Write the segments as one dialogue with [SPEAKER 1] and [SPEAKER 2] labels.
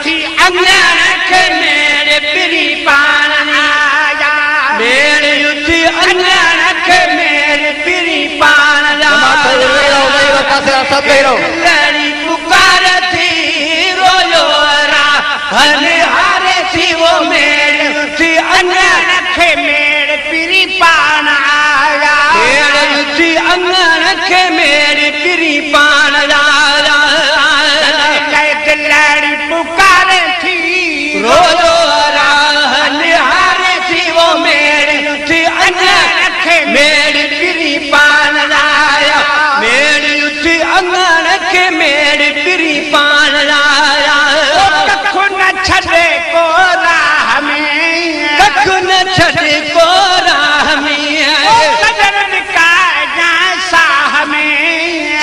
[SPEAKER 1] اٿي اڱڻ کي ميڙ پري پاڻ آيا. ميڙ اٿي اڱڻ کي ميڙ پري پاڻ آيا. لڙي پڪار ٿي رويو را هاري ٿي وو ميڙ اٿي اڱڻ کي ميڙ پري پاڻ آيا. ميڙ اٿي اڱڻ کي ميڙ پري پاڻ آيا. لڙي پڪار ٿي رويو را هاري ٿي وو ميڙ اٿي اڱڻ کي ميڙ پري پاڻ آيا. ميڙ اٿي اڱڻ کي ميڙ پري پاڻ آيا. ڪک نه ڇڏي ڪو راهه ۾، ڪک نه ڇڏي ڪو راهه ۾، سڄڻ لڪائجانءِ ساهه ۾،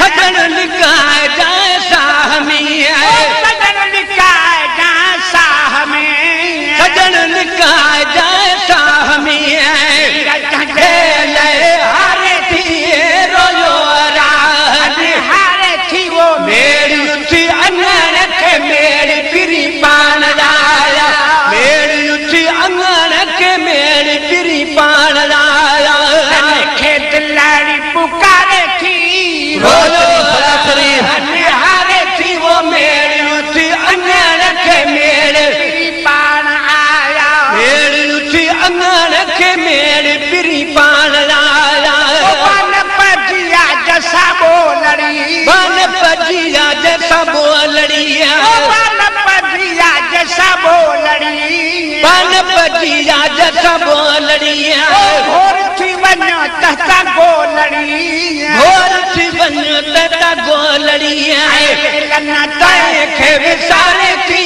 [SPEAKER 1] سڄڻ لڪائجانءِ ساهه ۾، سڄڻ لڪائجانءِ ساهه ۾، سڄڻ لڪائجانءِ ساهه ۾. هاري ٿي رويو هاري ٿي وو ميڙ اٿي اڱڻ کي ميڙ پري پاڻ آيا. ميڙ اٿي اڱڻ کي ميڙ پري پاڻ آيا. کي دلڙي پڪاري ٿي رويو هاري ٿي وو ميڙ اٿي اڱڻ کي ميڙ پري پاڻ آيا. ميڙ اٿي اڱڻ کي ميڙ پري پاڻ آيا. بن پجيا جسا بولڙي، بن پجيا جسا بولڙي، بن پجيا جسا بولڙي، بن پجيا جسا بولڙي. گهور ٿي وڃ تهتا گولڙي، گهور ٿي وڃ تهتا گولڙي. تنهن کي وساري ٿي